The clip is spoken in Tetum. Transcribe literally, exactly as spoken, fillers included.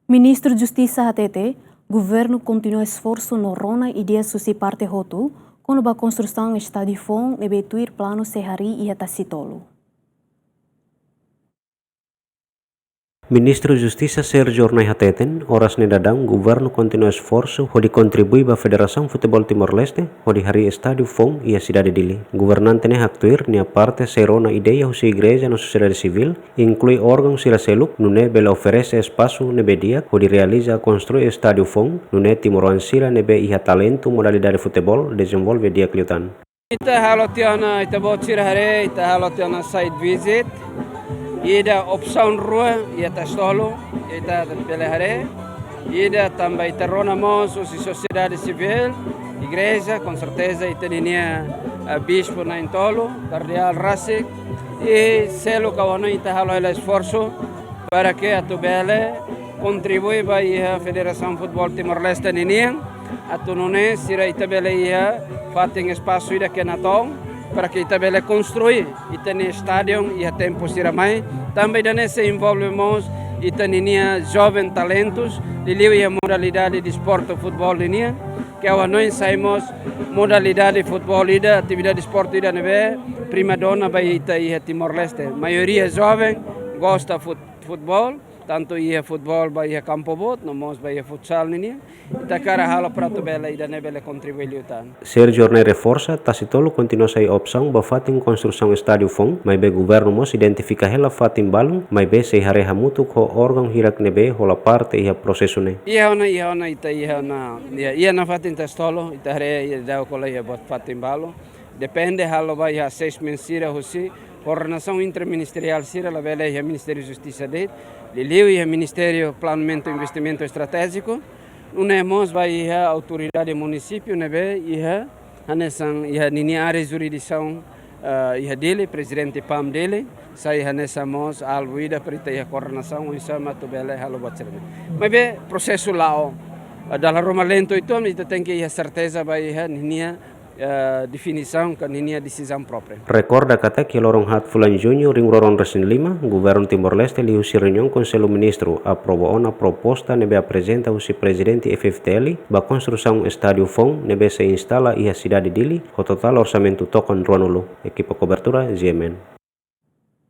Ministru Justisa hatete, governu kontinua esforsu no rona ideia husi parte hotu, kona-ba konstrusaun estádiu foun ne'ebé tuir planu sei harii iha Tasitolu. Ministru Justisa Sérgio Hornai hateten, oras ne'e daudaun governu kontinua esforsu hodi kontribui ba Federasaun Futeból Timor-Leste hodi harii estádiu foun iha sidade Dili. Governante ne'e haktuir nia parte sei rona ideia husi igreja no sosiedade sivíl, inklui órgaun sira seluk, nune'e bele oferese espasu ne'ebé di'ak hodi realiza konstrui estádiu foun, nune'e timoroan sira ne'ebé iha talentu modalidade futeból dezenvolve di'ak liután. Ita halo tiha ona, ita-boot sira haree, ita halo tiha ona site visit. Ida opsaun rua iha Tasitolu, ita bele haree. Ida tanba ita rona mós husi sosiedade sivíl, igreja, konserteza ita ninia, eh, bispu na'in-tolu, kardeál rasik, i seluk ha'u hanoin ita halo hela esforsu para ke atu bele kontribui ba iha Federasaun Futeból Timor-Leste ninian, atu nune'e sira ita bele iha fatin espasu ida ke natoon, para ke ita bele konstrui ita-nia estádiu iha tempu sira mai. Tanba ida-ne'e sei envolve mós ita ninia joven talentus, liuliu iha modalidade desportu futeból ninian, ke ha'u hanoin sai mós modalidade futeból ida, atividade desportu ida ne'ebé primadona ba ita iha Timor-Leste. Maioria joven gosta fut-, futeból, tantu iha futeból ba iha kampu boot, no mós ba iha futsal ninian. Ita hakarak halo para atu bele ida-ne'e bele kontribui liután. Sérgio Hornai reforsa, Tasitolu kontinua sai opsaun ba fatin konstrusaun estádiu foun, maibé governu mós identifika hela fatin balun, maibé sei haree hamutuk ho órgaun hirak ne'ebé hola parte iha prosesu ne'e. Iha ona, iha ona, ita iha ona, iha, iha ona fatin Tasitolu, ita haree, iha daudaun ko'alia iha buat fatin balu. Depende halo ba iha assessment sira husi koordenasaun interministeriál sira labele iha Ministériu Justisa de'it, liuliu iha Ministériu Planeamentu Investimentu Estratéjiku, nune'e mós ba iha autoridade munisípiu ne'ebé iha hanesan iha ninia área jurisdisaun, eh, iha Dili, prezidente PAM Dili, sai hanesan mós alvu ida para ita iha koordenasaun oinsá mak atu bele halo buat sira-ne'e. Maibé prosesu la'o, eh, dala ruma lentu uitoan, ita tenke iha serteza ba iha ninia, eh, definisaun ka ninia desizaun própria. Rekorda katak iha loron haat fulan Juñu rihun rua ruanulu-resin-lima, governu Timor-Leste liuhusi reuniaun Konsellu Ministru aprova ona proposta ne'ebé aprezenta husi prezidente F F T L ba konstrusaun estádiu foun ne'ebé sei instala iha sidade Dili ho totál orsamentu tokan ruanulu. Ekipa kobertura, G M N.